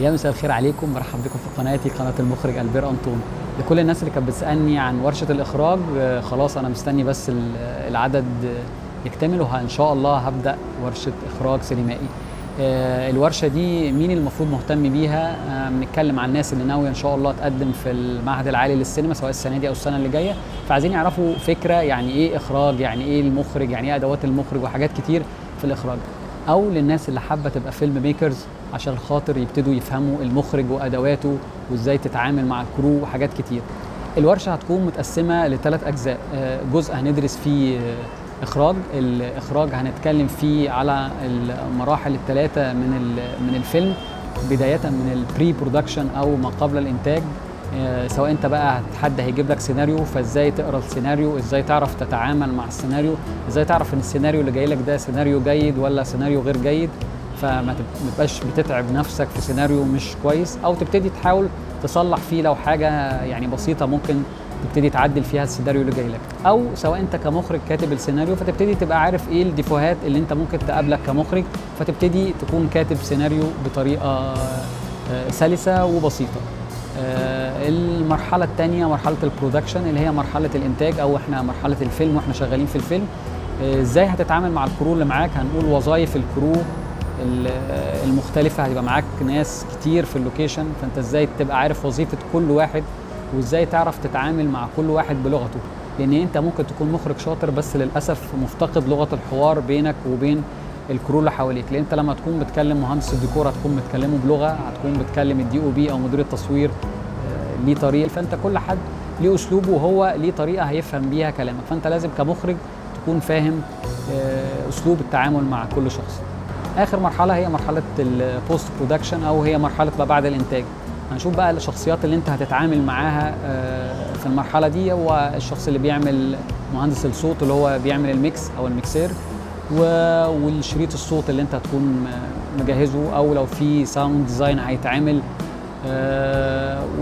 يا مساء الخير عليكم، برحب بكم في قناتي، قناة المخرج ألبير أنطون. لكل الناس اللي كانت بتسألني عن ورشة الإخراج، خلاص أنا مستني بس العدد يكتمل وإن شاء الله هبدأ ورشة إخراج سينمائي. الورشة دي مين المفروض مهتم بيها؟ بنتكلم عن الناس اللي ناوية إن شاء الله تقدم في المعهد العالي للسينما سواء السنة دي أو السنة اللي جاية، فعايزين يعرفوا فكرة يعني إيه إخراج، يعني إيه المخرج، يعني إيه أدوات المخرج وحاجات كتير في الإخراج، أو للناس اللي حابة تبقى film makers عشان خاطر يبتدوا يفهموا المخرج وأدواته وإزاي تتعامل مع ال crew وحاجات كتير. الورشة هتكون متقسمة لثلاث أجزاء، جزء هندرس فيه إخراج، الإخراج هنتكلم فيه على المراحل الثلاثة من الفيلم، بداية من ال pre-production أو ما قبل الإنتاج، سواء أنت بقى حد هيجيب لك سيناريو فإزاي تقرأ السيناريو، إزاي تعرف تتعامل مع السيناريو، إزاي تعرف إن السيناريو اللي جاي لك ده سيناريو جيد ولا سيناريو غير جيد، فما تبقاش بتتعب نفسك في سيناريو مش كويس، أو تبتدي تحاول تصلح فيه لو حاجة يعني بسيطة ممكن تبتدي تعدل فيها السيناريو اللي جاي لك، أو سواء أنت كمخرج كاتب السيناريو فتبتدي تبقى عارف إيه الديفوهات اللي أنت ممكن تقابلك كمخرج، فتبتدي تكون كاتب سيناريو بطريقة سلسة وبسيطة. المرحلة الثانية مرحلة ال production اللي هي مرحلة الإنتاج أو إحنا مرحلة الفيلم وإحنا شغالين في الفيلم، إزاي هتتعامل مع ال crew اللي معاك، هنقول وظائف ال crew المختلفة، هيبقى معاك ناس كتير في ال location، فأنت إزاي تبقى عارف وظيفة كل واحد وإزاي تعرف تتعامل مع كل واحد بلغته، لأن أنت ممكن تكون مخرج شاطر بس للأسف مفتقد لغة الحوار بينك وبين ال crew اللي حواليك، لأن أنت لما تكون بتكلم مهندس الديكور هتكون بتكلمه بلغة، هتكون بتكلم ال DOP أو مدير التصوير ليه طريقة، فأنت كل حد ليه أسلوبه وهو ليه طريقة هيفهم بيها كلامك، فأنت لازم كمخرج تكون فاهم أسلوب التعامل مع كل شخص. آخر مرحلة هي مرحلة ال post production أو هي مرحلة ما بعد الإنتاج، هنشوف بقى الشخصيات اللي انت هتتعامل معاها في المرحلة دي، هو الشخص اللي بيعمل مهندس الصوت اللي هو بيعمل ال mix أو الميكسير، والشريط الصوت اللي انت هتكون مجهزه، أو لو في sound design هيتعمل،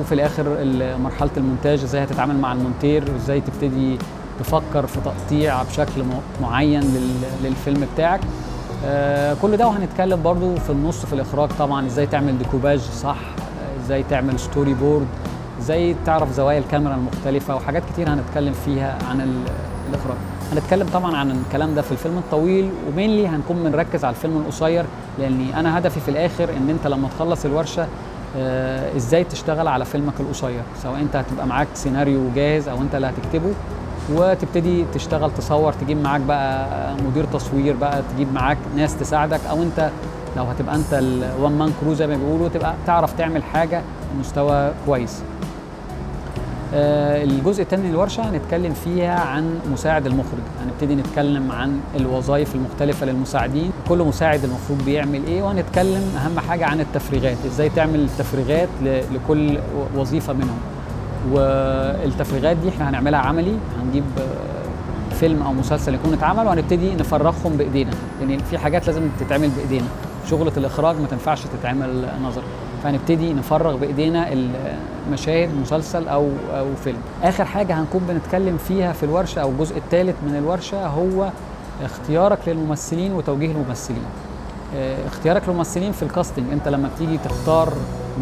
وفي الآخر مرحلة المونتاج ازاي هتتعامل مع المونتير وازاي تبتدي تفكر في تقطيع بشكل معين للفيلم بتاعك. كل ده وهنتكلم برضو في النص في الإخراج طبعا ازاي تعمل ديكوباج صح، ازاي تعمل storyboard، ازاي تعرف زوايا الكاميرا المختلفة، وحاجات كتير هنتكلم فيها عن الإخراج. هنتكلم طبعا عن الكلام ده في الفيلم الطويل، و mainly هنكون بنركز على الفيلم القصير، لأني أنا هدفي في الآخر إن أنت لما تخلص الورشة، ازاي تشتغل على فيلمك القصير، سواء أنت هتبقى معاك سيناريو جاهز أو أنت اللي هتكتبه وتبتدي تشتغل تصور، تجيب معاك بقى مدير تصوير، بقى تجيب معاك ناس تساعدك، أو أنت لو هتبقى أنت ال one man crew زي ما بيقولوا تبقى تعرف تعمل حاجة بمستوى كويس. الجزء الثاني من الورشة هنتكلم فيها عن مساعد المخرج، هنبتدي نتكلم عن الوظائف المختلفة للمساعدين، كل مساعد المفروض بيعمل ايه، وهنتكلم اهم حاجة عن التفريغات، ازاي تعمل التفريغات لكل وظيفة منهم. والتفريغات دي احنا هنعملها عملي، هنجيب فيلم او مسلسل يكون اتعمل وهنبتدي نفرغهم بايدينا، لان في حاجات لازم تتعمل بايدينا، شغلة الاخراج ما تنفعش تتعمل نظري، فهنبتدي نفرغ بايدينا المشاهد مسلسل او فيلم. اخر حاجة هنكون بنتكلم فيها في الورشة او الجزء الثالث من الورشة هو اختيارك للممثلين وتوجيه الممثلين. اختيارك للممثلين في ال casting، انت لما بتيجي تختار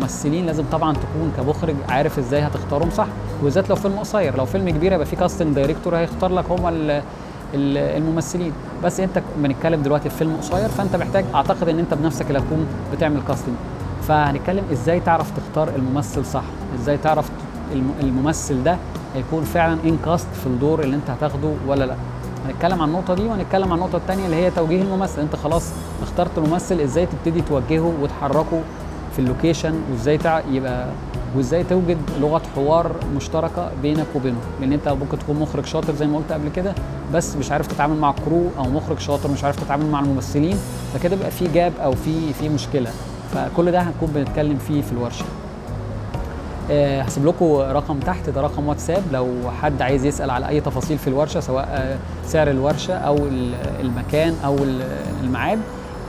ممثلين لازم طبعا تكون كمخرج عارف ازاي هتختارهم صح، وبالذات لو فيلم قصير. لو فيلم كبير يبقى في casting director هيختار لك هما الممثلين، بس انت بنتكلم دلوقتي في فيلم قصير، فانت محتاج اعتقد ان انت بنفسك اللي هتكون بتعمل casting. فهنتكلم ازاي تعرف تختار الممثل صح، ازاي تعرف الممثل ده هيكون فعلا in cast في الدور اللي انت هتاخده ولا لا. هنتكلم عن النقطة دي، وهنتكلم عن النقطة الثانية اللي هي توجيه الممثل. انت خلاص اخترت الممثل، ازاي تبتدي توجهه وتحركه في ال location، وازاي يبقى وازاي توجد لغة حوار مشتركة بينك وبينه، لان انت ممكن تكون مخرج شاطر زي ما قلت قبل كده بس مش عارف تتعامل مع ال crew، او مخرج شاطر مش عارف تتعامل مع الممثلين، فكده بيبقى في gap او في مشكلة. فكل ده هنكون بنتكلم فيه في الورشة. هسيب لكم رقم تحت، ده رقم واتساب لو حد عايز يسأل على أي تفاصيل في الورشة، سواء سعر الورشة أو المكان أو الميعاد.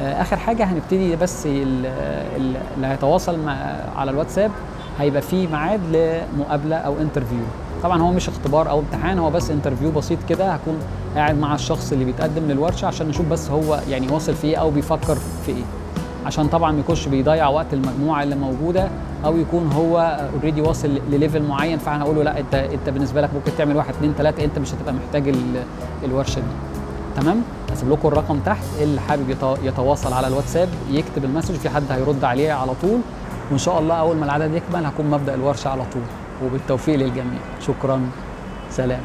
آخر حاجة هنبتدي بس اللي هيتواصل على الواتساب هيبقى فيه ميعاد لمقابلة أو interview. طبعا هو مش اختبار أو امتحان، هو بس interview بسيط كده، هكون قاعد مع الشخص اللي بيتقدم للورشة عشان نشوف بس هو يعني واصل في إيه أو بيفكر في إيه. عشان طبعا ما يكونش بيضيع وقت المجموعة اللي موجودة، او يكون هو already واصل ل level معين، فاحنا هقول له لا انت بالنسبة لك ممكن تعمل 1 2 3، انت مش هتبقى محتاج الورشة دي. تمام؟ هسيب لكم الرقم تحت، اللي حابب يتواصل على الواتساب يكتب ال message، في حد هيرد عليه على طول، وان شاء الله اول ما العدد يكمل هكون مبدا الورشة على طول. وبالتوفيق للجميع. شكرا، سلام.